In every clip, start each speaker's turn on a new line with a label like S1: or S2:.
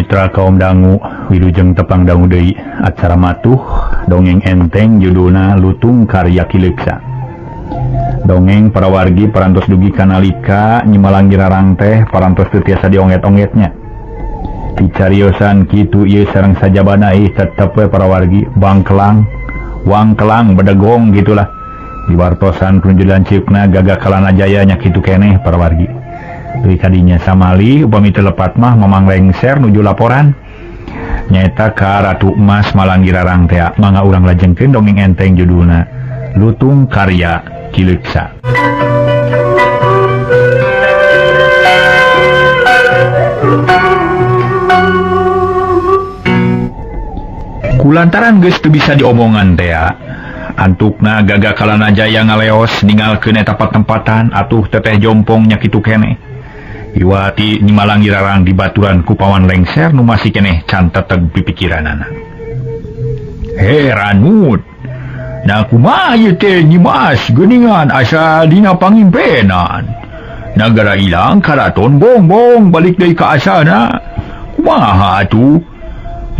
S1: Mitra kaum dangu wilujeng tepang dangu deui acara matuh dongeng enteng judulna Lutung Karya Ki Leuksa. Dongeng para wargi parantos dugi kanalika Nyi Malangi Rarang teh parantos teu tiasa dionget-ongetnya. Dicariosan kitu ieu sareng sajabana ih tetep we para wargi bangkelang, wangkelang bedegong gitulah. Diwartosan ku lanceukna Gagak Kalana Jaya nya kitu keneh para wargi. Deui kadinya samali upami teu lepat mah Mamang Lengser nuju laporan nyaeta ka Ratu Emas Malangi Rarang teh. Mangga urang lajengkeun dongeng enteng judulna Lutung Karya Ki Leuksa. Kulantaran geus teu bisa diomongan teh, antukna Gagak Kalana Jaya ngaleos ninggalkeun eta patempatan atuh teteh jompong nya kitu keneh. Iwati Nyi Malangi Rarang dibaturan ku Paman Lengser nu masih keneh can teteg pipikiranana. Heranut. Nah kumaha ieu teh Nyi Mas geuningan asa dina pangimpenan. Nagara ilang karaton bongbong balik deui ka asana. Kumaha atuh?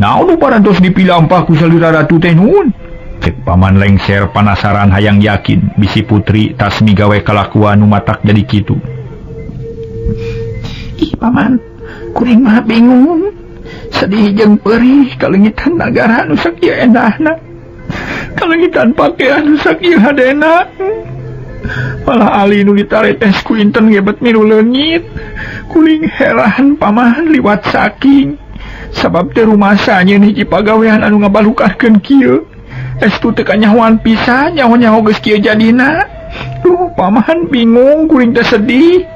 S1: Naon nu parantos dipilampah ku salira ratu teh nun? Cek Paman Lengser panasaran hayang yakin bisi putri tas migawe kalakuan nu matak jadi kitu. Ih paman, kuring mah bingung. Sedih jeung perih kalengitan nagara nu sakieu endahna. Kalengitan pakaian nu sakieu hadena. Malah ali nu ditaretes ku inten gebet milu leungit. Kuring heran paman liwat saking. Sabab teh rumasa nyeun hiji pagawean anu ngabalukarkeun kieu. Estu teu kanyahoan pisan nyaho-nyaho geus kieu jadina. Duh paman bingung kuring teh sedih.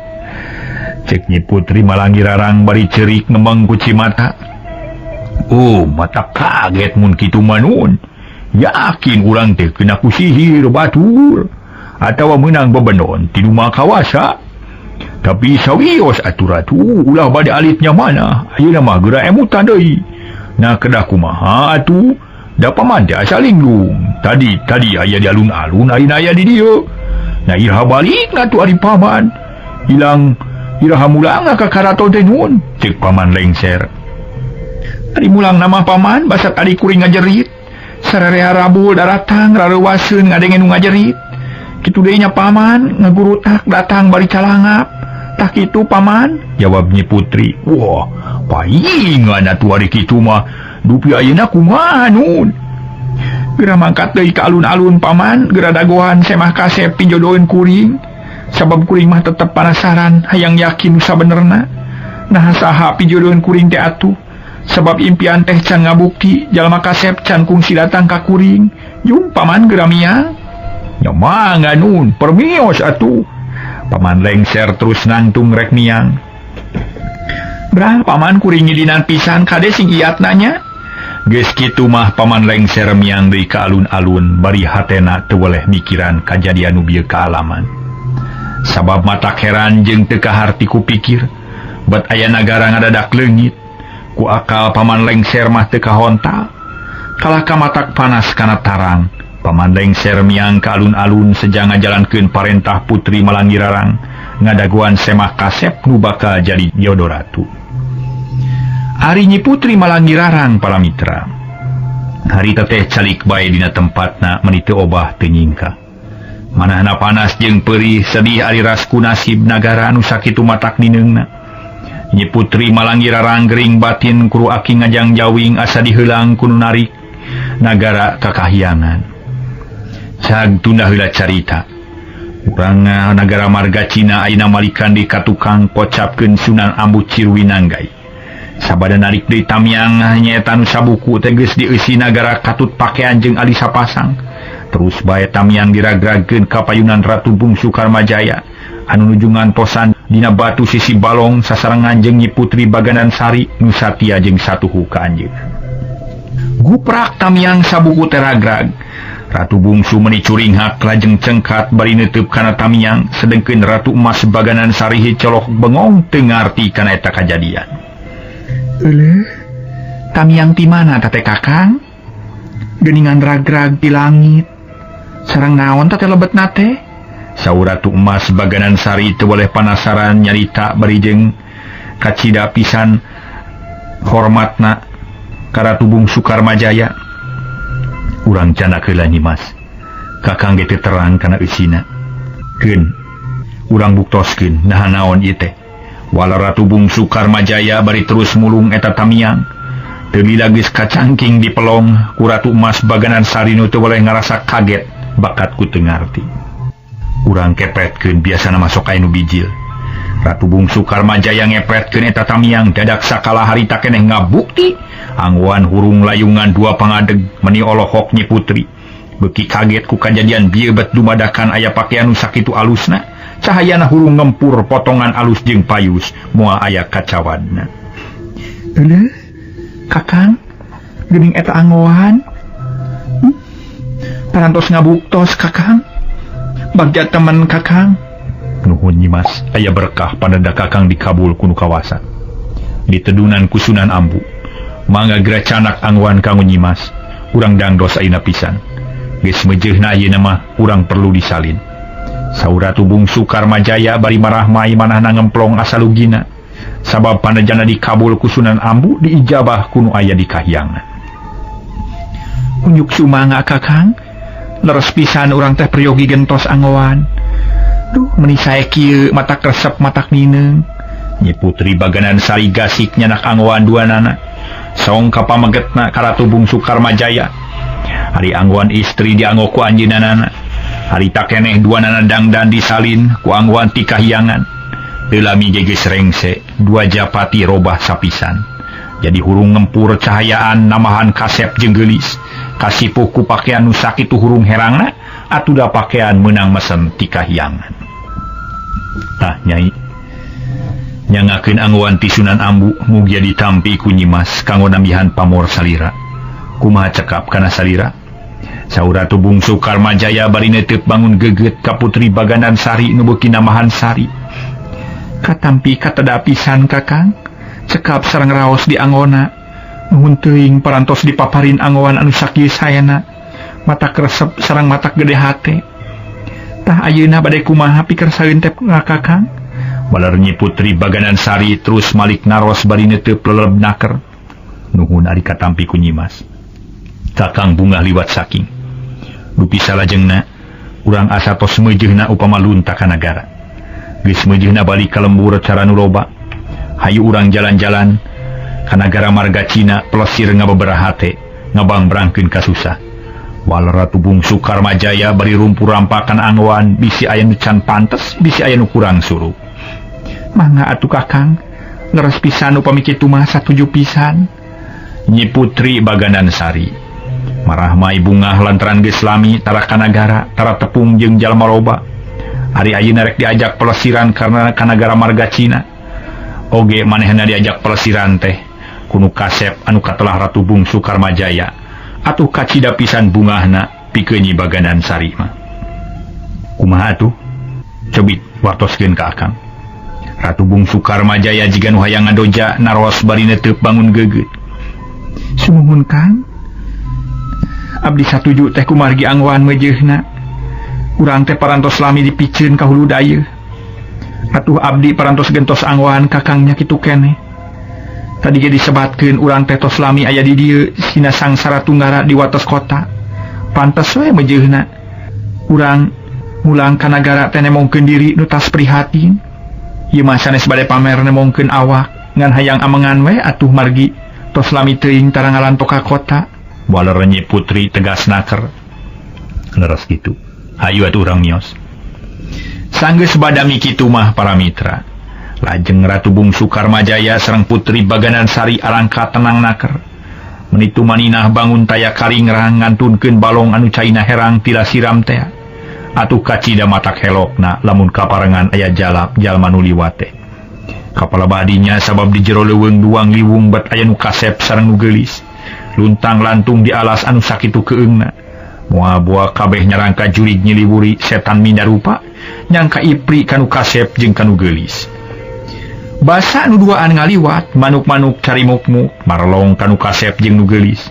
S1: Cek Nyi Putri Malangi Rarang bari ceurik ngembang ku cimata. Oh, mata kaget mun kitu manun. Yakin urang teh kena ku sihir batur atawa meunang bebenon ti nu maha kawasa. Tapi sawios atuh ratu ulah bade alitnya mana. Ayeuna mah geura emutan deui. Nah kedah kumaha atuh? Da paman teh asa linggung. Tadi tadi aya di alun-alun ayeuna aya di dieu. Nah iraha balikna atuh ari paman. Hilang iraha mulang ka karaton teh nun. Cek Paman Lengser. Ari mulang nama paman basa tadi kuring ngajerit. Sararea rabul daratang rareuwaseun ngadenge nu ngajerit. Kitu deui nya paman ngagurutak datang bari calangap. Tah kitu paman, jawab Nyi Putri. Wah, paingan atuh ari kitu mah. Dupi ayeuna kumaha nun? Geura mangkat deui ka alun-alun paman, geura dagoan semah kasep pijodoeun kuring. Sabab kuring mah tetep panasaran hayang yakin sabenerna. Nah saha pijodoeun kuring teh atuh? Sabab impian teh can ngabukti, jalma kasep can kungsi datang ka kuring. Jung paman geura miang. Nya mangga nun, permios atuh. Paman Lengser terus nangtung rek miang. Brah paman kuring ngidinan pisan kade sing iat nanya. Geus kitu mah Paman Lengser miang deui ka alun-alun bari hatena teu weleh mikiran kajadian nu bieu kaalaman. Sabab matak heran jeung teu kaharti ku pikir, bet aya nagara ngadadak leungit. Ku akal Paman Lengser mah teu kahontal. Kalah ka matak panas kana tarang. Paman Lengser miang ka alun-alun sejang ngajalankeun parentah Putri Malangi Rarang ngadaguan semah kasep nu bakal jadi jodoh ratu. Ari Nyi Putri Malangi Rarang para mitra. Harita teh calik bae dina tempatna meuni teu obah teu nyingkah. Manahna panas jeung perih sedih ari rasku nasib nagara anu sakitu matak nineungna. Nyi Putri Malangi Rarang gering batin kuru aki ngajang jawing asa diheulang ku nu narik nagara kakahyangan. Cag tunda heula carita. Urang nagara marga Cina ayeuna malikan di katukang kocapkeun Sunan Ambu Cirwinanggai. Sabada narik deui tamiang nyaeta nu sabuku teh geus dieusi nagara katut pakean jeung ali sapasang. Terus bae tamiang diragragkeun ka payunan Ratu Bungsu Karmajaya anu nuju ngantosan dina batu sisi balong sasarengan jeung Nyi Putri Baganan Sari nu satia jeung satuhu ka anjeun. Guprak tamiang sabuku teh ragrag. Ratu Bungsu meuni curinghak lajeng cengkat bari neuteub kana tamiang sedengkeun Ratu Emas Baganan Sari colok bengong teu ngarti kana eta kajadian. Euleuh, tamiang ti mana teh Kakang? Geuningan ragrag di langit. Sareng naon teh lebetna teh? Saur Ratu Emas Baganan Sari teu boleh panasaran nyarita bari jeung kacida pisan Hormatna ka Ratu Bungsu Karmajaya. Urang candak heula Nyimas. Kakang ge teu terang kana eusina. Keun urang buktoskeun naha naon ieu teh. Wala Ratu Bungsu Karmajaya bari terus mulung eta tamiang. Teu lila geus kacangking di pelong ku Ratu Emas Baganan Sari nu teu weleh ngarasa kaget bakat ku teu ngarti. Urang kepetkeun biasana masok aya nu bijil. Ratu Bungsu Karmajaya ngepetkeun eta tamiang dadak sakala harita keneh ngabukti anggoan hurung layungan dua pangadeg meni olohok Nyi Putri. Beuki kaget ku kajadian bieu bet dumadakan aya pakaian nu sakitu alusna, cahayana hurung ngempur potongan alus jeung payus moal aya kacawadna. Euleuh, Kakang, geuning eta anggoan. Parantos ngabuktos Kakang. Bagja temen Kakang. Nuhun Nyimas, aya berkah panada Kakang dikabul ku nu kawasa. Ditedunan ku Sunan Ambu. Mangga geura canak anggoan kanggo Nyimas. Urang dangdos ayeuna pisan. Geus meujeuhna ayeuna mah urang perlu disalin. Saur Ratu Bungsu Karmajaya bari marahmai manahna ngemplong asalugina. Sabab panajana dikabul ku Sunan Ambu diijabah ku nu aya di kahyangan. Unjuk sumangga Kakang, leres pisan urang teh peryogi gentos anggoan. Duh, meni sae kieu matak resep matak nineung. Nyi Putri Baganan Sari gasik nyanak anggoan duanana. Song ka pamegetna ka Ratu Bungsu Karmajaya. Ari anggoan istri dianggo ku anjeunna. Harita keneh duanana dangdan disalin ku anggoan ti kahyangan. Teu lami ge geus rengse, dua japati robah sapisan. Jadi hurung ngempur cahayaan namahan kasep jeung geulis. Kasipuh ku pakaian nu sakitu hurung herangna, atuda pakaian meunang mesen ti kahyangan. Tah Nyai, nyangakeun anggoan ti Sunan Ambu mugia ditampi ku Nyimas kanggo nambihan pamor salira. Kumaha cekap kana salira? Saur Ratu Bungsu Karmajaya bari neuteup bangun geget ka Putri Baganan Sari nu beuki namahan sari. Katampi kateda pisan Kakang, cekap sareng raos di anggona. Nuhun teuing parantos dipaparin anggoan anu sakieu saena. Matak resep sareng matak gede hate. Tah ayeuna bade kumaha pikersaeun teh Kakang? Baler Nyi Putri Baganan Sari terus malik naros bari neuteup leleb naker. Nuhun ari katampi ku Nyimas. Kakang bungah liwat saking. Dupi salajengna urang asa tos meujeuhna upama lunta ka nagara. Geus meujeuhna balik ka lembur cara nu loba. Hayu urang jalan-jalan ka nagara marga Cina pelesir ngababaraha hate ngabangbrangkeun kasusah. Wal Ratu Bungsu Karmajaya bari rumpur rampakan anggoan bisi aya nu can pantes bisi aya nu kurang suruh. Mangga atuh Kakang, leres pisan upami kitu mah satuju pisan. Nyi Putri Baganan Sari marahmai bungah lantaran geus lami tara ka nagara tara tepung jeung jalma loba. Ari ayeuna rek diajak pelesiran karena ka nagara marga Cina. Oge manehna diajak pelesiran teh kunu kasep anu katelah Ratu Bungsu Karmajaya. Atuh kacida pisan bungahna pikeun Nyi Baganan Sari mah. Kumaha atuh? Cobit wartoskeun ka Akang. Ratu Bungsu Karmajaya jiga nu hayang ngadoja naros bari neuteup bangun geugeut. Sumuhun Kang, abdi satuju teh kumargi anggoan meujeuhna. Urang teh parantos lami dipiceun ka hulu dayeuh. Atuh abdi parantos gentos anggoan kakangnya kitu keneh. Tadi ge disebatkeun urang teh tos lami aya di dieu sina sangsara tunggara di wates kota. Pantes we meujeuhna. Urang mulang ka nagara teh nemongkeun diri nu tas prihatin. Ieu mah sanes bade pamer nemongkeun awak ngan hayang amengan we atuh margi tos lami teuing tara ngalantok ka kota. Waler Nyi Putri tegas naker. Leres kitu. Hayu atuh urang mios. Sanggeus badami kitu mah para mitra. Lajeng Ratu Bungsu Karmajaya sareng Putri Baganan Sari arangka tenang naker. Menitu maninah bangun taya karingrang ngantunkeun balong anu caina herang tila siram teh. Atuh kacida matak helokna lamun kaparengan aya jalap jalma nu liwat teh. Kapala badinya sabab di jero leuweung duang liwung bat aya nu kasep sareng nu geulis. Luntang lantung di alas anu sakitu keungna. Moal-moal kabeh nyarangka jurig nyiliwuri setan mindarupa nyangka ipri kanu kasep jeung kanu geulis. Basa nu duaan ngaliwat manuk-manuk carimukmuk marlong kanu kasep jeung nu geulis.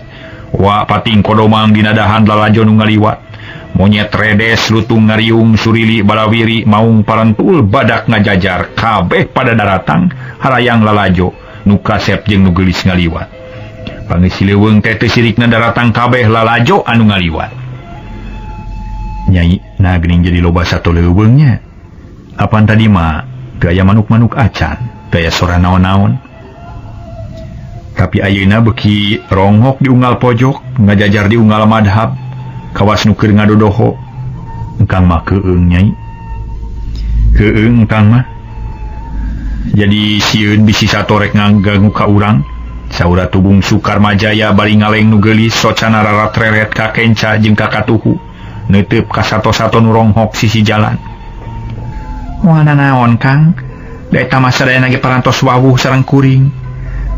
S1: Wa pating kodomang dinadahan lalajo nu ngaliwat. Monyet redes lutung ngariung surili balawiri maung parentul badak ngajajar kabeh pada daratang harayang lalajo Nu kasep jeung nu geulis ngaliwat. Pangeusi leuweung teh teu sirikna daratang kabeh lalajo anu ngaliwat. Nyai nah geuning jadi loba sato leuweungnya. Apan tadi mah teu aya manuk-manuk acan, teu aya sora naon-naon. Tapi ayeuna beuki ronghok di unggal pojok, ngajajar di unggal madhab, kawas nu keur ngadodoho. Engkang mah keung nyai. Keung engkang mah. Jadi sieun bisi satorek ngaganggu ka urang. Saur Ratu Bungsu Karmajaya bari ngaleng nu geulis socana rarat-reret ka kenca jeung ka katuhu. Neuteup ka sato-sato nu ronghok sisi jalan. Moal nanaon Kang? Da eta mah sadayana ge parantos wawuh sareng kuring.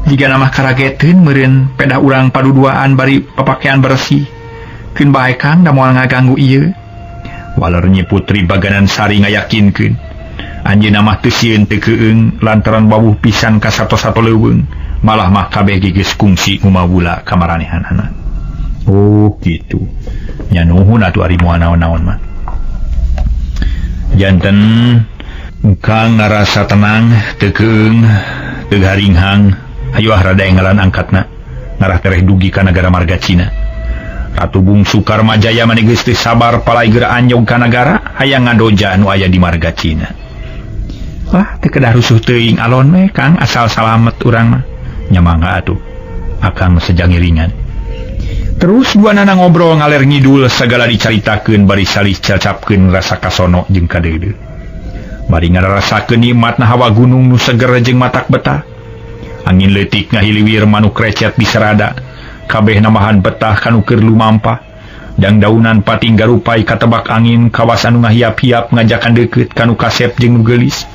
S1: Jiga mah karageteun meureun pedah urang paduduaan bari papakean bersih. Keun bae Kang da moal ngaganggu ieu. Waler Nyi Putri Baganan Sari ngayakinkeun. Anjeunna mah teu sieun teu keung lantaran wawuh pisan ka sato-sato leuweung, malah mah kabeh ge geus kungsi ngumawula ka maranehanana. Oh kitu. Nya nuhun atuh ari moal naon-naon mah. Janten engkang ngarasa tenang, teu keung, teu garinghang. Hayu ah rada enggalan angkatna ngarah tereh dugi ka nagara marga Cina. Ratu Bungsu Karmajaya mani geus teu sabar palai geura anjog ka nagara hayang ngadoja nu aya di marga Cina. Wah, teu kedah rusuh teuing alon we Kang, asal salamet urang mah. Nya mangga atuh. Akang sejangiringan. Terus duanana ngobrol ngaler ngidul sagala dicaritakeun bari salih cacapkeun rasa kasono jeung kadeudeuh. Bari ngarasakeun nikmatna hawa gunung nu seger jeung matak betah. Angin leutik ngahiliwir manuk recet di serada. Kabeh namahan betah kanu keur lumampah. Dangdaunan pating garupai katebak angin kawas anu ngahiap-hiap ngajakan deukeut kanu kasep jeung nu geulis.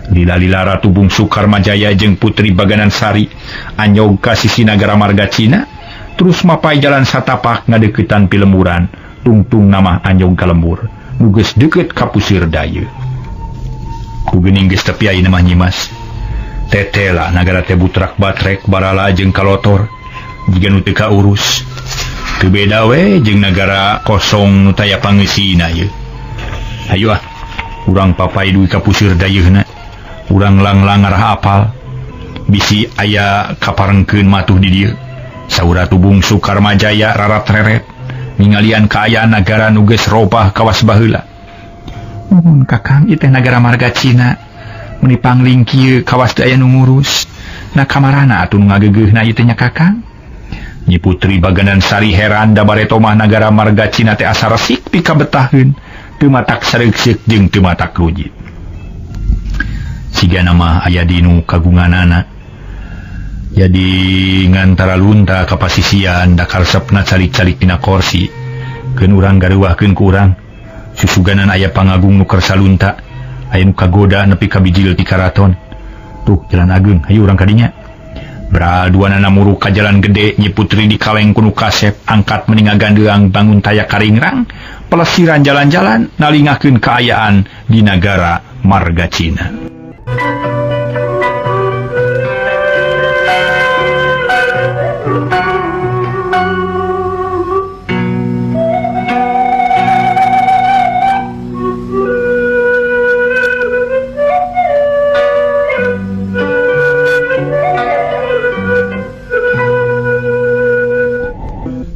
S1: Lila-lila Ratu Bungsu Karmajaya jeung Putri Baganan Sari anyog ka sisi nagara marga Cina, terus mapai jalan satapak ngadeuketan pilemburan, tungtung namah anyog ka lembur, nu geus deukeut ka pusir dayeuh. Ku geuning geus tepi ayeuna mah Nyimas. Tetela nagara teh butrak batrek barala jeung kalotor, jiga nu teu kaurus. Teu beda we jeung nagara kosong nu taya pangeusina ieu. Hayu ah, urang papai dugi ka pusir dayeuhna. Urang lang-lang ngarah apal bisi aya kaparengkeun matuh di dieu. Saur Ratu Bungsu Karmajaya rarat-reret ningalian kaayaan nagara nu geus robah kawas baheula. Nuhun Kakang, ieu teh nagara marga Cina. Meuni pangling kieu kawas teu aya nu ngurus. Na kamarana atuh nu ngageugeuna ieu teh nya Kakang? Nyi Putri Baganan Sari heran da bareto mah nagara marga Cina teh asa resik pikabetaheun, teu matak sareukseuk jeung teu matak rujit. Siga nama aya dinu kagunganana. Jadi ngantara lunta ka pasisian da karesepna calik-calik dina korsi. Keun urang gareuwahkeun ku urang. Susuganan aya pangagung nu kersa lunta, aya nu kagoda nepi ka bijil ti karaton. Tuh jalan ageung, hayu urang ka dinya. Bra duanana muruk ka jalan gede, Nyi Putri dikaleng ku nu kasep, angkat meni ngagandeang bangun taya karingrang, pelesiran jalan-jalan nalingakeun kaayaan di nagara marga Cina.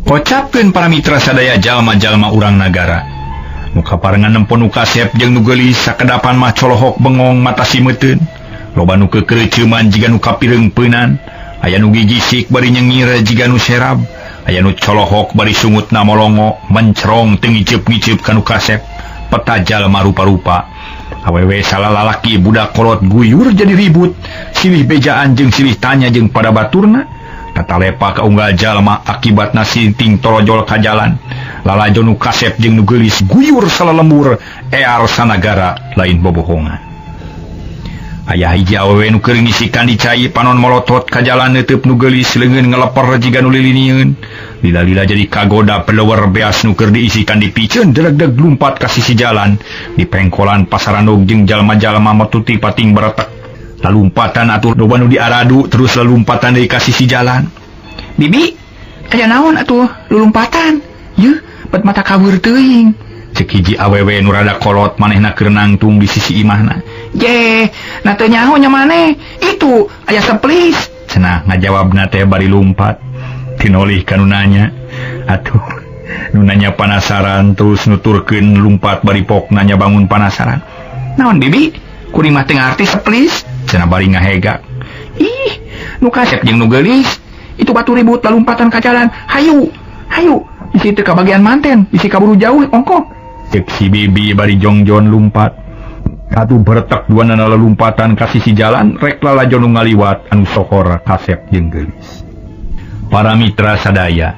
S1: Kocapkeun para mitra sadaya jalma-jalma urang nagara. Nu kaparengan nempo nu kasep jeung nu geulis sakedapan mah colohok bengong mata simeuteun. Loba nu kekereuceuman jiga nu kapireungpeunan, aya nu gigisik bari nyengir jiga nu serab, aya nu colohok bari sungutna molongo mencerong teu ngiceup-ngiceup ka nu kasep. Peta jalma rupa-rupa. Awewe salalalaki budak kolot guyur jadi ribut, silih bejaan jeung silih tanya jeung pada baturna. Tatalepa ka unggal jalma akibatna sinting torojol ka jalan. Lalajo nu kasep jeung nu geulis guyur salalembur ear sanagara lain bobohongan. Aya hiji awewe nu keur ngisikan di cai panon molotot ka jalan neuteub nu geulis leungeun ngeleper jiga nu lilinieun. Lila-lila jadi kagoda peleuwer beas nu keur diisikan dipiceun deleg-deleg lumpat ka sisi jalan. Di pengkolan pasarandog jeung jalma-jalma metuti pating beretek. Lalumpatan atuh loba nu diaradu terus lalumpatan deui ka sisi jalan. Bibi, aya naon atuh lulumpatan? Yeuh, bet mata kabur teuing. Cek hiji awewe nu rada kolot manehna keur nangtung di sisi imahna. Je, na teu nyaho nya maneh. Itu aya seplis. Cenah ngajawabna teh bari lumpat. Tinolih ka nu nanya. Atuh, nu nanya panasaran terus nuturkeun lumpat bari pok nanya bangun panasaran. Naon bibi? Kuring mah teu ngarti seplis. Cenah bari ngahegak. Ih, nu kasep jeung nu geulis. Itu batu ribut lalumpatan ka jalan. Hayu, hayu. Bisi teu kabagian manten, bisi kaburu jauh ongkoh. Cek si bibi bari jongjon lumpat. Atuh beretek dua nana lalumpatan ka sisi jalan rek lalajo nu ngaliwat anu sohor kasep jeung geulis. Para mitra sadaya,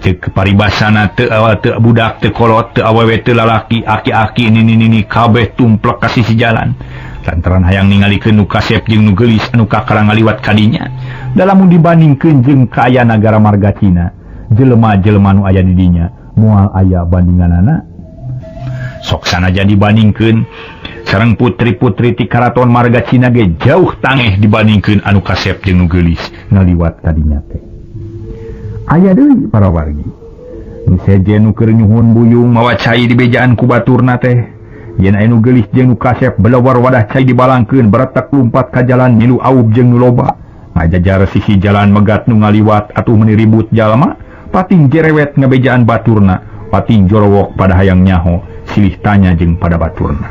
S1: cek paribasana teu awal teu budak teu kolot teu awewe teu lalaki aki-aki nini-nini kabeh tumplek ka sisi jalan. Lantaran hayang ningalikeun nu kasep jeung nu geulis anu kakara ngaliwat kadinya. Dalamun dibandingkeun jeung kaayaan nagara marga Cina, jelema-jelema nu aya di dinya moal aya bandinganana. Sok sanajan dibandingkeun sareng putri-putri ti karaton marga Cina ge jauh tangeh dibandingkeun anu kasep jeung nu geulis ngaliwat kadinya teh. Aya deui para wargi. Nu sejen nu keur nyuhun buyung mawa cai di bejaan ku baturna teh. Yen aya nu geulis jeung nu kasep belawar wadah cai dibalangkeun beretek lumpat ka jalan milu aub jeung nu loba. Ngajajar sisi jalan megat nu ngaliwat atuh meuni ribut jalma, pating jerewet ngabejaan baturna, pating jorowok pada hayang nyaho, silih tanya jeung pada baturna.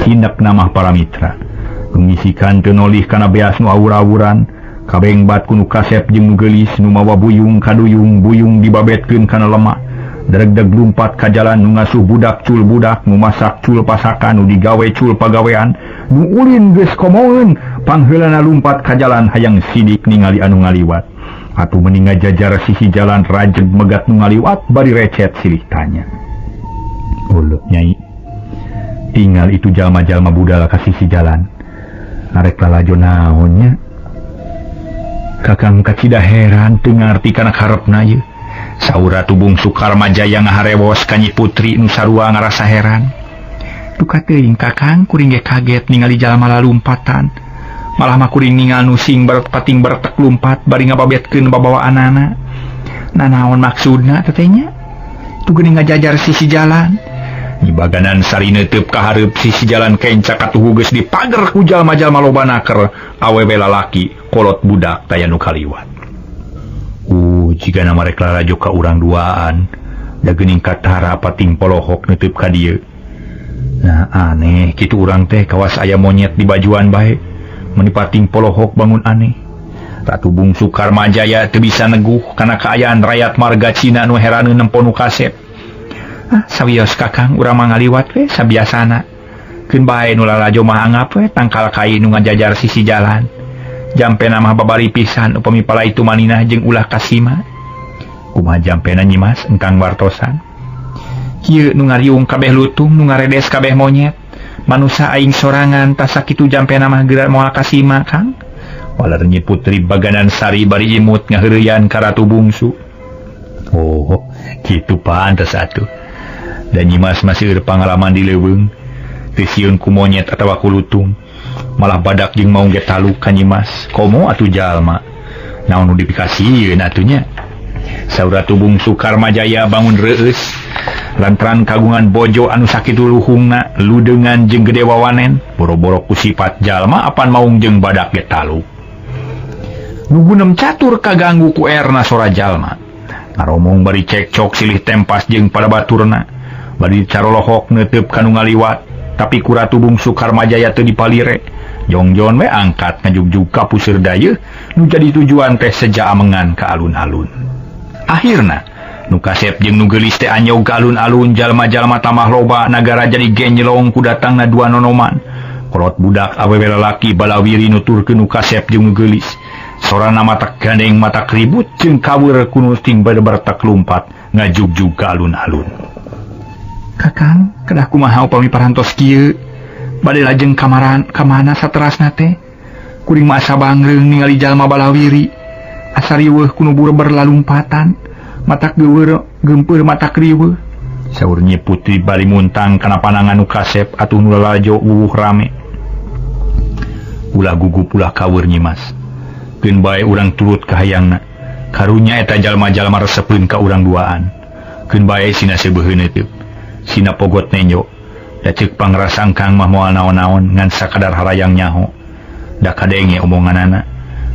S1: Cindak namah para mitra, ngisikan teu nolih kana beas nu awur-awuran, kabeng bat ku nu kasep jeung nu geulis nu mawa buyung kaduyung, buyung dibabetkeun kana lemak. Dregdeg lumpat ka jalan nu ngasuh budak cul budak, nu masak cul pasakan, nu digawe cul pagawean, nu ulin geus komoeun, pangheulana lumpat ka jalan hayang sidik ningali anu ngaliwat. Atuh meuni ngajajar sisi jalan rajeg megat nu ngaliwat bari recet silih tanya. Uluh nyai, tinggal itu jalma-jalma budal ka sisi jalan. Arek lalajo naon nya? Kakang kacida heran teu ngarti kana karepna ieu. Saur Ratu Bungsu Karmajaya ngaharewos ka Nyi Putri nu sarua ngarasa heran. Duka teuing kakang kuring ge kaget ningali jalma lalumpatan. Malah mah kuring ningal nu sing pating beretek lumpat bari ngababetkeun babawaanana. Nanaon maksudna teteh nya? Tu geuning ngajajar sisi jalan. Nyi Baganan Sari neuteup ka hareup sisi jalan kencak atuh geus dipager ku jalma-jalma loba naker, awewe lalaki, kolot budak taya nu kaliwat. Jigana marek lalajo ka urang duaan. Da geuning katara pating polohok neuteub ka dieu. Nah aneh kitu urang teh kawas aya monyet di bajuan bae. Meuni pating polohok bangun aneh. Ratu Bungsu Karmajaya teu bisa neguh kana kaayaan rayat marga Cina nu heraneun nempo nu kasep. Ah, sawios kakang urang mah ngaliwat we sabiasana. Keun bae nu lalajo mah anggap we tangkal kai nu ngajajar sisi jalan. Jampena mah babari pisan upami pala itu maninah jeung ulah kasima. Kumaha jampena Nyi Mas engkang wartosan? Kieu nu ngariung kabeh lutung, nu ngaredes kabeh monyet. Manusa aing sorangan tas sakitu jampena mah geura moal kasima, Kang. Waler Nyi Putri Baganan Sari bari imut ngaheureyan ka Ratu Bungsu. Oh, kitu pantes atuh. Da Nyi Mas masih pangalaman di leuweung. Teu sieun ku monyet atawa ku lutung. Malah badak jeung maung ge taluk ka Nyi Mas. Komo atuh jalma. Naon nu dipikasieun atuh nya? Saur Ratu Bungsu Karmajaya bangun reueus lantaran kagungan bojo anu sakitu luhungna, ludeungan jeung gede wawanen, boro-boro ku sifat jalma apan maung jeung badak ge taluk. Nu gunem catur kaganggu ku erna sora jalma. Ngaromong bari cekcok silih tempas jeung pada baturna, bari carolohok neuteub ka nu ngaliwat, tapi ku Ratu Bungsu Karmajaya teu dipalire. Jongjon we angkat ngajugjug ka puseur dayeuh nu jadi tujuan teh seja amengan ka alun-alun. Akhirna nu kasep jeung nu geulis teh anyog ka alun-alun, jalma-jalma tambah loba, nagara jadi genjelong ku datangna dua nonoman. Kolot budak awewe lalaki balawiri nuturkeun nu kasep jeung nu geulis. Sorana matak gandeng matak ribut jeung kaweur ku nu ting bertak lumpat ngajugjug ka alun-alun. Kakang, kedah kumaha upami parantos kieu? Bade lajeng kamaran kamana saterasna teh? Kuring mah asa bangreung ningali jalma balawiri. Asa riweuh ku nu bureber lalumpatan, matak geueur geumpeur matak riweuh. Saur Nyi Putri bari muntang kana panangan nu kasep atuh nu lalajo wuwuh rame. Ulah gugup ulah kaweur Nyi Mas. Keun bae urang turut ka hayangna. Karunya eta jalma-jalma resepeun ka urang duaan. Keun bae sina seubeuheun teu. Sina pogot nenjo. Da ceuk pangrasangkang mah moal naon-naon ngan sakadar harayang nyaho. Da kadenge omonganana.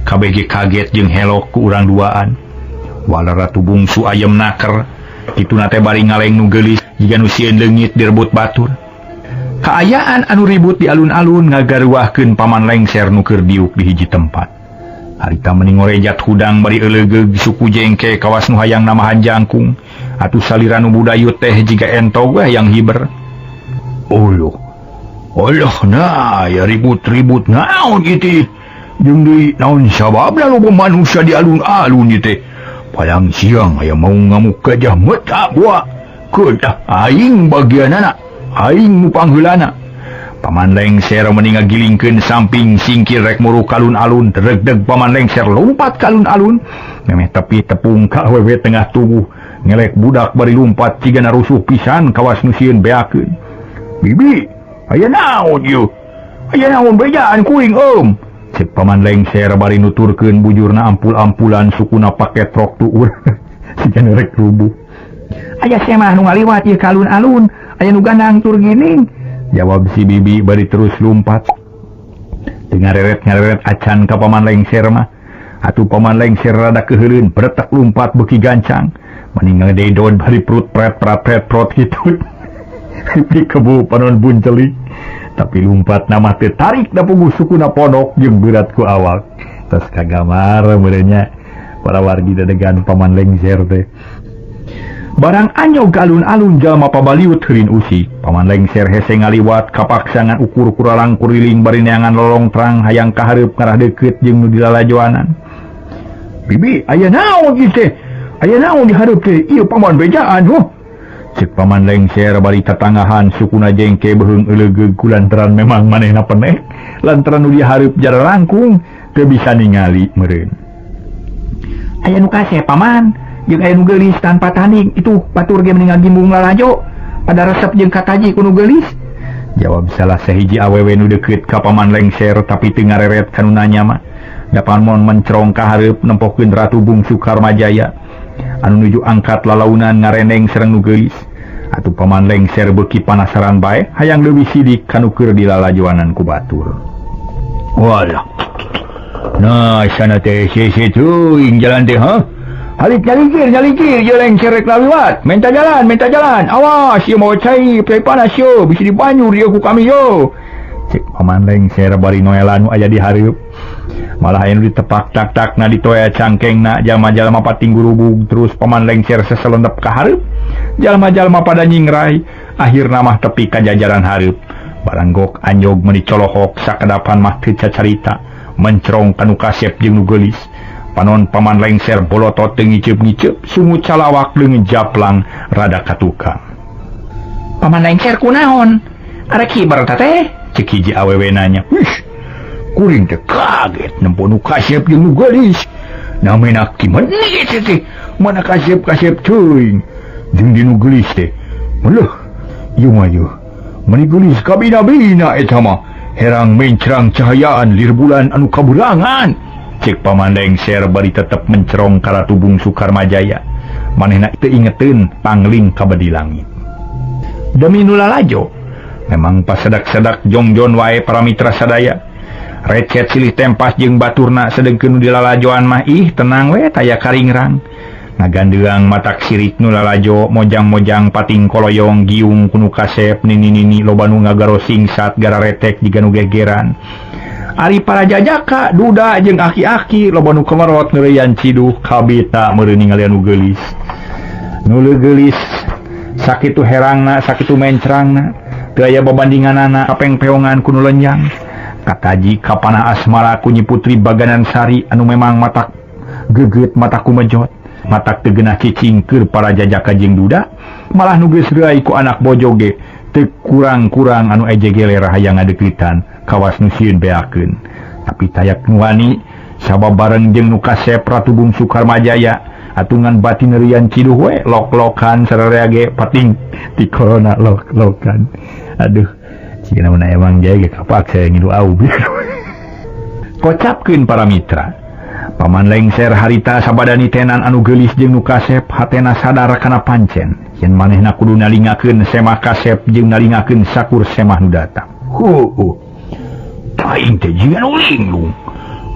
S1: Kabeh ge kaget jeung helok ku urang duaan. Wala Ratu Bungsu ayem naker. Kituna teh bari ngaleng nu geulis jiga nu sieun leungit direbut batur. Kaayaan anu ribut di alun-alun ngagaruahkeun Paman Lengser nu keur diuk di hiji tempat. Harita meni ngorejat hudang bari eulegeug suku jengke kawas nu hayang namahan jangkung. Atuh salira nu budayut teh jiga entog we hayang hiber. Oloh. Oloh nah ya ribut-ribut naon ieu teh. Jeung deui naon sababna loba manusia di alun-alun ieu teh. Palang siang aya mau ngamuk gajah meta buah. Kedah aing bagianana. Aing nu pangheulana. Paman Lengser meni ngagilingkeun samping singkir rek muru kalun-alun, regdeg Paman Lengser lompat kalun-alun. Memeh tepi tepung ka awewe tengah tubuh, ngelek budak bari lumpat cigana rusuh pisan kawas nu sieun beakeun. Bibi, aya naon ieu? Aya naon bejaan kuring eum? Cek Paman Lengser bari nuturkeun bujurna ampul-ampulan sukuna pake trok tuur. Cigana rek rubuh. Aya semah nu ngaliwat ieu ka alun-alun, aya nu gandang tur gining. Jawab si bibi bari terus lumpat. Teu ngareret-ngareret acan ka Paman Lengser mah. Atuh Paman Lengser rada keuheuleun, beretek lumpat beuki gancang. Mani ngededon bari perut pret prat pret prot kitu. Pikebu panon buncelik. Tapi lumpat nama teu tarik da puguh sukuna pondok jeung berat ku awak. Tos kagamar meureun nya para wargi dadegan Paman Lengser teh. Barang anyog alun-alun jalma pabaliut heurin usik. Paman Lengser hese ngaliwat kapaksa ngan ukur kuralang kuriling bari neangan lolong terang hayang kahareup ngarah deukeut jeung nu dilalajoanan. Bibi, aya naon ieu teh? Aya naon di hareup teh? Ieu paman bejaan huh. Ceuk Paman Lengser bari tatanggahan sukuna jengke beuheung eulegeug kulantaran memang manehna penek lantaran nu dihareup jara langkung teu bisa ningali meureun. Aya nu kasep paman, jeung aya nu geulis tanpa tanding itu batur ge meni ngagimbung lalajo pada resep jeung kataji ku nu geulis. Jawab salah sahiji awewe nu deukeut ka Paman Lengser tapi teu ngareret ka nu nanya mah. Da panon mencerong ka hareup nempokeun Ratu Bungsu Karmajaya anu nuju angkat lalaunan ngarendeng sareng nu geulis. Atuh Paman Lengser beuki panasaran bae hayang leuwih sidik kanu keur dilalajoanan ku batur. Walah. Nah, sana teh sese teuing jalan teh ha. Halik nyalikir nyalikir je lengser rek laliwat. Minta jalan, minta jalan. Awas ieu mau cai, play panas yo, bisi dibanyur ieu ku kami yo. Cek Paman Lengser bari noela nu aya di hareup. Malah aya nu ditepak tak-takna ditoea cangkengna jalma-jalma pating gurubug terus Paman Lengser seselendep ka hareup. Jalma-jalma pada nyingrai, akhirna mah tepi ka jajaran hareup. Baranggok anjog meuni colohok sakedapan mah teu cacarita, mencerong ka nu kasep jeung nu geulis. Panon Paman Lengser bolotot teu ngiceup-ngiceup, sungu calawak leungeun japlang rada ka tukang. Paman Lengser kunaon? Arek hiber ta teh? Cek hiji awewe nanya. Wih, kuring teh kaget nempo nu kasep jeung nu geulis. Namina kimenit teh, mana kasep-kasep teuing. Jeung di nu geulis teh. Meleuh, ieu mah ieu. Meni geulis kabina-bina eta mah. Herang mencrang cahayaan lir bulan anu kaburangan. Cek Paman Lengser bari tetep mencerong ka Ratu Bungsu Karmajaya. Manehna teu ingeteun pangling ka bedi langit. Demi nu lalajo, memang pasedak-sedak jongjon wae para mitra sadaya. Recet silih tempas jeung baturna sedengkeun nu dilalajoan mah ih tenang we taya karingrang. Ngagandeang matak sirik nu lalajo mojang-mojang pating koloyong giung ku nu kasep nini-nini loba nu ngagaro singsat gara retek jiga nu gegeran. Ari para jajaka duda jeung aki-aki loba nu kemerot ngeureyan ciduh kabita meureun ningalian nu geulis. Nu geulis sakitu herangna sakitu mencrangna teu aya babandinganana kapengpeongan ku nu lenyang. Kataji kapana asmara ku Nyi Putri Baganan Sari anu memang matak geget mata kumejot matak teu geunah cicing keur para jajaka jeung duda malah nu geus reuai ku anak bojo ge teu kurang-kurang anu eje geler hayang ngadeuketan kawas nu sieun beakeun. Tapi tayak nu wani sabab bareng jeung nu kasep Ratu Bungsu Karmajaya atungan batin rian ciduh we lok-lokan sararea ge pating ti corona lok-lokan. Aduh, cigana mun emang jaya ge kapaksa ngilu aub. Kocapkeun para mitra. Paman Lengser harita sabada nitenan anu geulis jeung nu kasep hatena sadar kana pancen yen manehna kudu nalingakeun semah kasep jeung nalingakeun sakur semah nu datang. Heueuh. Aing teh jiga nu linglung.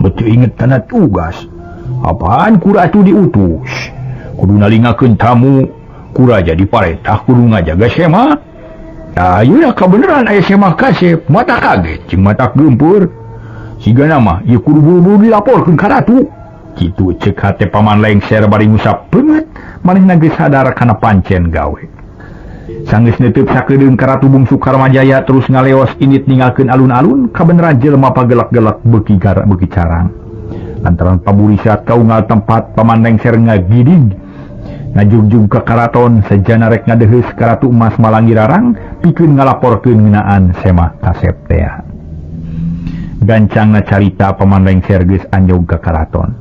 S1: Beuteung inget kana tugas. Apaan ku ratu diutus? Kudu nalingakeun tamu, ku raja diparetah kudu ngajaga semah. Tah ayeuna kabeneran aya semah kasep, mata kaget jeung mata geumpeur. Sigana mah ieu kudu buru-buru dilaporkeun ka ratu. Kitu ceuk hate Paman Lengser bari ngusap beungeut, manehna geus sadar kana pancen gawe. Sanggeus neuteub sakedeung ka Ratu Bungsu Karmajaya terus ngaleos indit ninggalkeun alun-alun, kabeneran jelema pagelak-gelak beuki gara beuki carang. Lantaran paburisat kaunggal tempat Paman Lengser ngagidig ngajugjug ka karaton sejana rek ngadeheus ka Ratu Emas Malangirarang pikeun ngalaporkeun ngeunaan semah kasep tea. Gancangna carita Paman Lengser geus anjog ka karaton.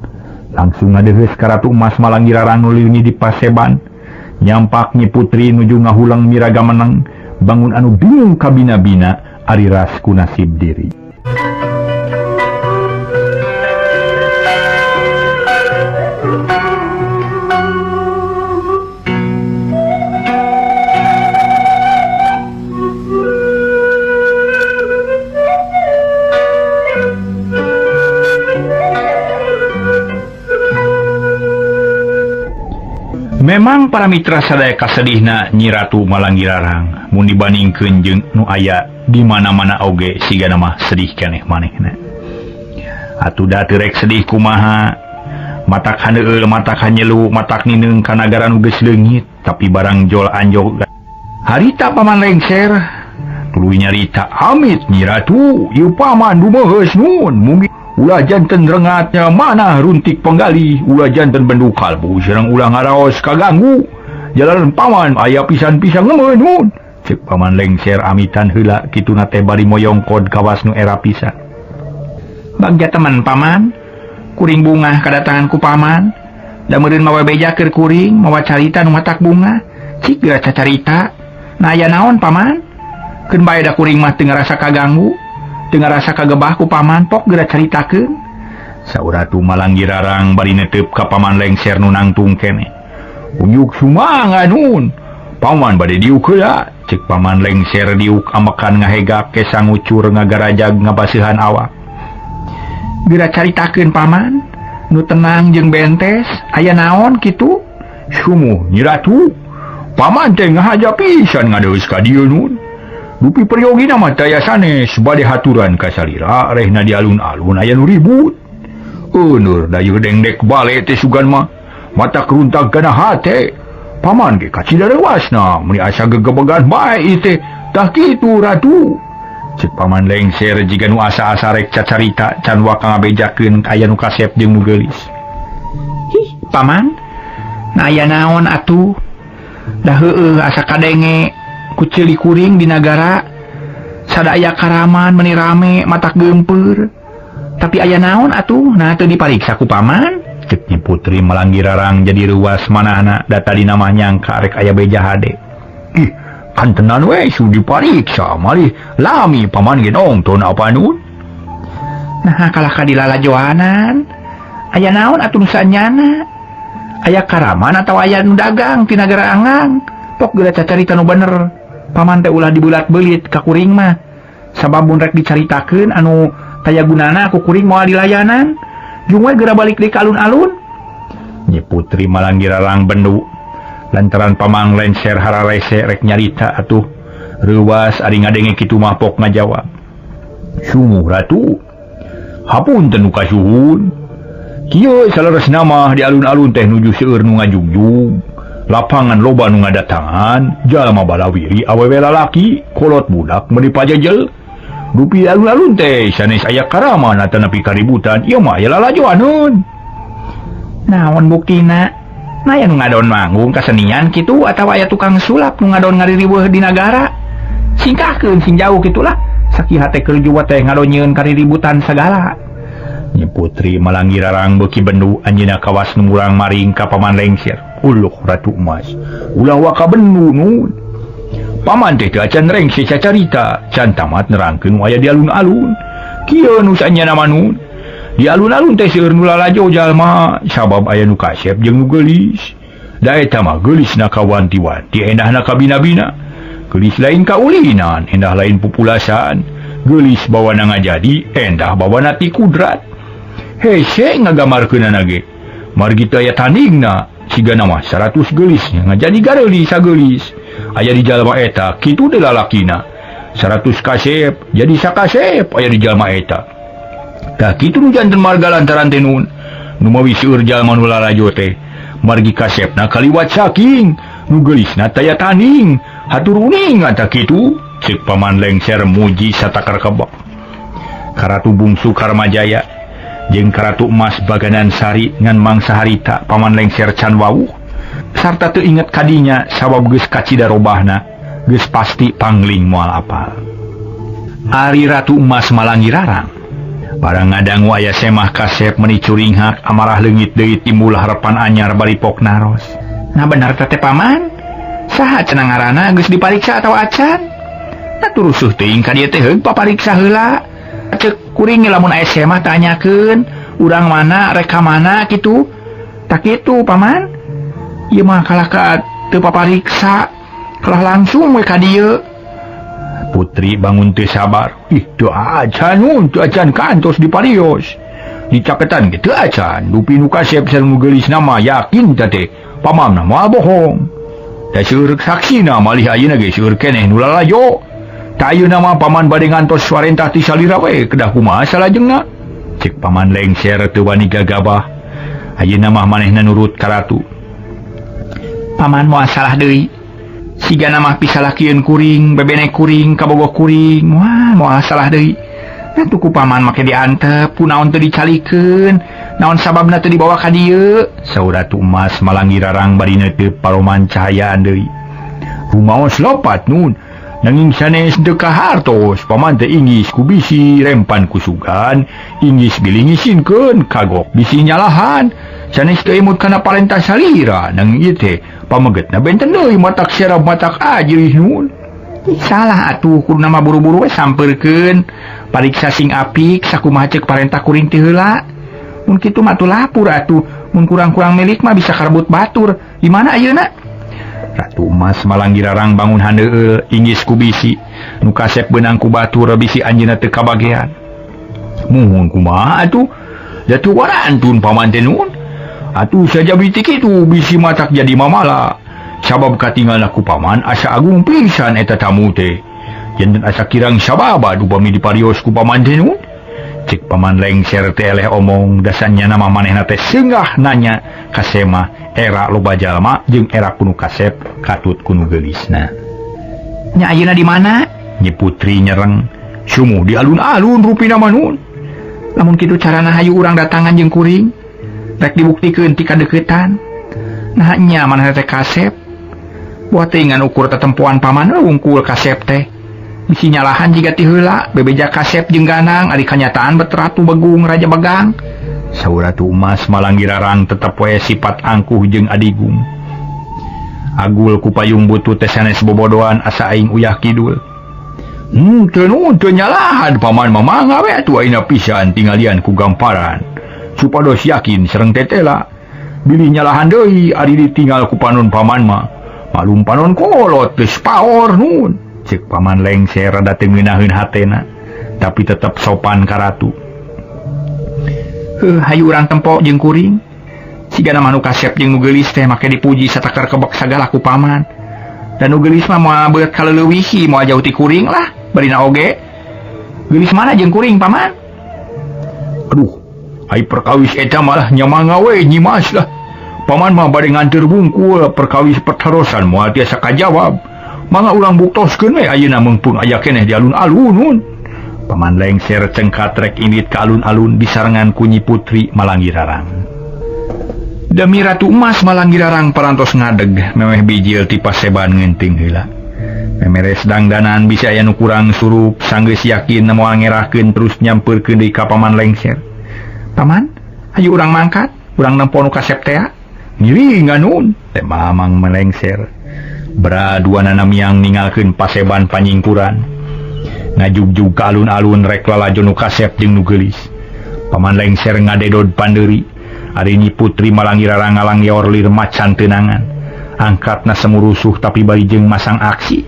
S1: Langsung ngadeheus ka Ratu Emas Malangirarang nu leuni di paseban. Nyampak Nyi Putri nuju ngahulang miraga menang, bangun anu bingung kabina-bina ari ras ku nasib diri. Memang para mitra sadaya kasedihna Nyi Ratu Malangirarang mun dibandingkeun jeung nu aya di mana-mana oge sigana mah sedih keneh manehna. Atuh da teu rek sedih kumaha, matak haneueul, matak hanyelu, matak nineung ka nagara nu geus leungit, tapi barang jol anjog. Harita Paman Lengser tuluy nyarita, amit Nyi Ratu, ieu paman dumeheus nun, mugi ulah janten rengatnya mana runtik penggali, ulah janten bendu kalbu sareng ulah ngaraos kaganggu. Jalan paman aya pisan-pisan ngemeun nun. Ceuk Paman Lengser amitan heula kituna teh bari moyongkod kawas nu era pisan. Bagja teman paman, kuring bungah kadatangan ku paman. Da meureun mawa beja keur kuring, mawa carita nu matak bunga. Cik geura cacarita. Na aya naon paman? Keun bae da kuring mah teu ngarasa kaganggu. Teu ngarasa kagebah ku paman, pok geura caritakeun. Saur Ratu Malangirarang bari neteup ka Paman Lengser nu nangtung keneh. Unjuk sumanga nun. Paman bade diuk heula. Ceuk Paman Lengser diuk ambekan ngahegak kesa ngucur ngagarajag ngabaseuhan awak. Geura caritakeun paman, nu tenang jeung bentes, aya naon kitu? Sumuh Nyi Ratu. Paman teh ngahaja pisan ngadeus ka dieu nun. Dupi peryogina mah taya sanes bade haturan ka salira rehna di alun-alun aya nu ribut. Euneur dayeuh dengdek bale teh sugan mah mata keruntag kana hate. Paman ge kacida rewasna meuni asa gegebegan bae ieu teh. Tah kitu Ratu. Ceuk Paman Lengser jiga nu asa-asa rek cacarita can waka ngabejakeun aya nu kasep jeung nu geulis. Hih, paman. Na aya naon atuh? Da heueuh asa kadenge ku ceuli kuring di nagara sada aya karaman meuni rame matak geumpeur. Tapi aya naon atuh? Nah teu dipariksa ku paman. Ceuk Nyi Putri Malangirarang jadi ruas manahna da tadina mah nyangka rek aya beja hade. Ih, kantenan we su dipariksa malih lami paman ge nongton apa nun. Nah kalah ka dilalajoanan. Aya naon atuh nu sanyana? Aya karaman atawa aya nu dagang ti nagara anggang? Pok geura cacarita nu bener. Paman teh ulah dibulat-belit ka kuring mah. Sabab mun rek dicaritakeun anu taya gunana ku kuring moal dilayanan. Jung we geura balik deui ka alun-alun. Nyi Putri Malangirarang bendu lantaran Paman Lengser hararese rek nyarita atuh. Reuwas ari ngadenge kitu mah pok ngajawab. Sumuh Ratu, hapunten nu kasuhun. Kieu saleresna mah di alun-alun teh nuju seueur nu ngajugjug. Lapangan loba nu ngadatangan, jalma balawiri awewe lalaki, kolot budak meuni pajejel. Dupi alun-alun teh sanes aya karaman atanapi kaributan, ieu mah aya lalajoaneun. Naon buktina? Nah aya nu ngadon manggung kasenian kitu atawa aya tukang sulap nu ngadon ngaririweuh di nagara. Singkahkeun sing jauh kitulah. Sakieu hate keur juwa teh ngadon nyieun kariributan sagala. Nyi Putri Malangirarang beuki bendu anjeunna kawas nu murang maring ka Paman Lengser. Uluh Ratu Emas, ulah waka bendu nun. Paman teh teu acan rengse cacarita, can tamat nerangkeun nu aya di alun-alun. Kieu nu sanyana mah nun. Di alun-alun teh seueur nu lalajo jalma sabab aya nu kasep jeung nu geulis. Da eta mah geulisna kawanti-wanti endahna kabina-bina. Geulis lain kaulinan, endah lain pupulasan. Geulis bawana ngajadi, endah bawana ti kudrat. Hese ngagamarkeunana ge. Margi teu aya tandingna, sigana mah 100 geulisnya ngajadi gareulis sageulis. Aya di jalma eta kitu deui lalakina. 100 kasep jadi sakasep aya di jalma eta. Tah kitu nu janten marga lantaran teh nun. Numawi seueur jalma nu lalajo teh margi kasepna kaliwat saking nu geulisna taya tanding. Hatur uning tah kitu ceuk Paman Lengser muji satakar kebek. Karatu Bungsu Karmajaya jeung Karatu Emas Baganan Sari ngan mangsa harita Paman Lengser can wawuh sarta teu inget kadinya sabab geus kacida robahna geus pasti pangling moal apal. Ari Ratu Emas Malangirarang barang ngadangu aya semah kasep meni curinghak amarah leungit deui timbul harapan anyar bari pok naros. Nah bener teh paman, saha cenah ngaranna geus dipariksa atawa acan? Nah turusuh teuing ka dieu teh heug papariksa heula. Ceuk kuring lamun aya semah tanyakeun urang mana rek ka mana kitu. Tak kitu paman. Ieu mah kalah ka teu papariksa, kalah langsung we ka dieu. Putri bangun teu sabar. Ih, teu acan nun, teu acan kantos diparios. Dicaketan ge teu acan, dupi nu kasep sareng nu geulisna mah yakin teh teh. Pamamna moal bohong. Da seueur saksina malih ayeuna ge seueur keneh nu lalajo. Tah ayeuna mah paman bade ngantos warentah ti salira we, kedah kumaha salajengna? Ceuk Paman Lengser teu wani gagabah. Ayeuna mah manehna nurut ka ratu. Paman moal salah deui. Sigana mah pisalakieun kuring, bebene kuring, kabogoh kuring. Wah, moal salah deui. Nah tuku paman make diantep, kunaon teu dicalikeun, naon sababna teu dibawa ka dieu? Saur Ratu Emas Malangirarang bari neuteup paroman cahayaan deui. Rumaos lopat nun, nanging sanes teu kahartos, paman teh inggis ku bisi rempan ku sugan, inggis bilingisinkeun kagok bisi nyalahan. Sanes teu imut kana parentah salira, nanging ieu teh pamegetna benten deui matak serab matak ajrih nun. Ih, salah atuh kudu nama buru-buru we sampeurkeun. Pariksa sing apik sakumaha ceuk parentah kuring teh heula. Mun kitu mah atuh lapur atuh, mun kurang-kurang milik mah bisa karebut batur. Di mana ayeuna? Ratu Emas Malangirarang bangun handeueul inggis ku bisi. Nu kasep beunang ku batur bisi anjeunna teu kabagean. Muhun kumaha atuh? Da teu warantun paman teh nun. Atuh sajabi ti kitu bisi matak jadi mamala. Sabab katinggalna ku paman asa agung pisan eta tamu teh. Janten asa kirang sababa upami diparios ku paman teh nun. Cek Paman Lengser teh eleh omong dasanya nama manehna teh seunggah nanya ka semah era loba jalma jeung era kunu kasep katut kunu geulisna. Nya ayeuna di mana? Nyi Putri nyereng. Sumuh di alun-alun rupina mah nun. Lamun kitu carana hayu urang datangan jeung kuring. Rek dibuktikeun ti kadeuketan. Nah nya manehna teh kasep. Buat teh ngan ukur tetempoan paman wungkul kasep teh. Bisi nyalahan jiga ti heula, bebeja kasep jeung ganang ari kanyataan bet Ratu Begung Raja Begang. Saur Ratu Emas Malangirarang tetep we sifat angkuh jeung adigung. Agul ku payung butut teh sanes bobodoan asa aing uyah kidul. Teu nun teu nyalahan paman mah mangga we atuh ayeuna pisan tinggalian ku gamparan. Supados yakin sareng tetela. Bilih nyalahan deui ari ditinggal ku panon paman mah. Malum panon kolot geus paor nun. Ceuk Paman Lengser rada teu ngeunaheun hatena, tapi tetep sopan ka ratu. Heuh, hayu urang tempo jeung kuring. Sigana mah nu kasep jeung nu geulis teh make dipuji satakar kebek sagala ku paman. Dan nu geulis mah moal beut kaleuweuhi, moal jauh ti kuring lah, barina oge. Geulis mana jeung kuring paman? Aduh, ai perkawis eta malah nyamanga we Nyi Mas lah. Paman mah bade nganteur bungkul perkawis pertarosan moal tiasa kajawab. Mangga urang buktoskeun we ayeuna meungpeung aya keneh di alun-alun nun. Paman Lengser cengkat rek indit ka alun-alun disarengan ku Nyi Putri Malangirarang. Demi Ratu Emas Malangirarang parantos ngadeg memeh bijil ti paseban ngeunting heula. Memeres dangdanan bisa aya nu kurang surup sanggeus yakin moal ngerahkeun terus nyampeurkeun deui ka Paman Lengser. Paman, hayu urang mangkat, urang nempo nu kasep tea. Ngiringan nun, teh mamang melengser. Bra duanana miang ninggalkeun paseban panyingkuran. Ngajugjug ka alun-alun rek lalajo nu kasep jeung nu geulis. Paman Lengser ngadedod pandeuri. Ari Nyi Putri malangi rarangalang yor lir macan tenangan. Angkatna semurusuh tapi bari jeung masang aksi.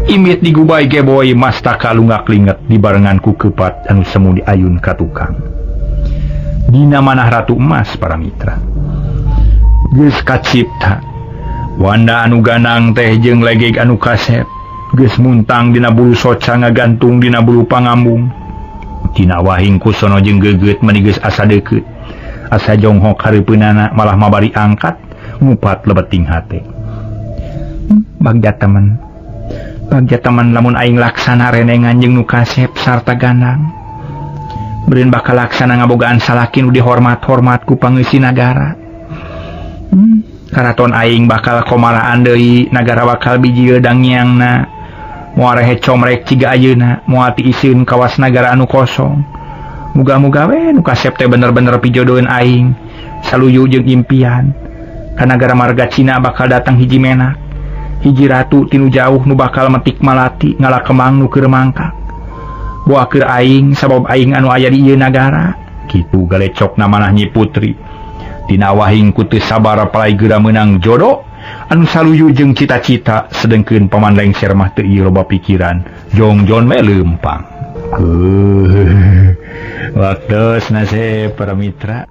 S1: Imit digubay geboy mastaka lungak linget dibarengan ku kepat anu semu diayun ka tukang. Dina manah Ratu Emas para mitra. Geus kacipta wanda anu ganang teh jeung legeg anu kasep. Geus muntang dina bulu soca ngagantung dina bulu pangambung. Tina wahing kusono jeung geget meni geus asa deukeut. Asa jonghok hareupeunana malah mabari angkat ngupat lebeting hate. Bagja temen. Bagja temen lamun aing laksana renengan jeung nu kasep sarta ganang. Beureun bakal laksana ngabogaan salaki nu dihormat-hormat ku pangeussi nagara. Karaton aing bakal komaraan deui, nagara bakal bijil dangiangna. Moal rehe comrek ciga ayeuna, moal tiiseun kawas nagara anu kosong. Muga-muga we nu kasep teh bener-bener pijodoheun aing, saluyu jeung impian. Ka nagara marga Cina bakal datang hiji menak, hiji ratu tinu jauh nu bakal metik malati ngala kemang nu keur mangkak. Boa keur aing sabab aing anu aya di ieu nagara. Kitu galecokna manah Nyi Putri. Tina wahing ku teu sabar palai geura meunang jodoh anu saluyu jeung cita-cita, sedengkeun Paman Lengser mah teu ieu loba pikiran, jongjon we leumpang. Waktos nasib para mitra.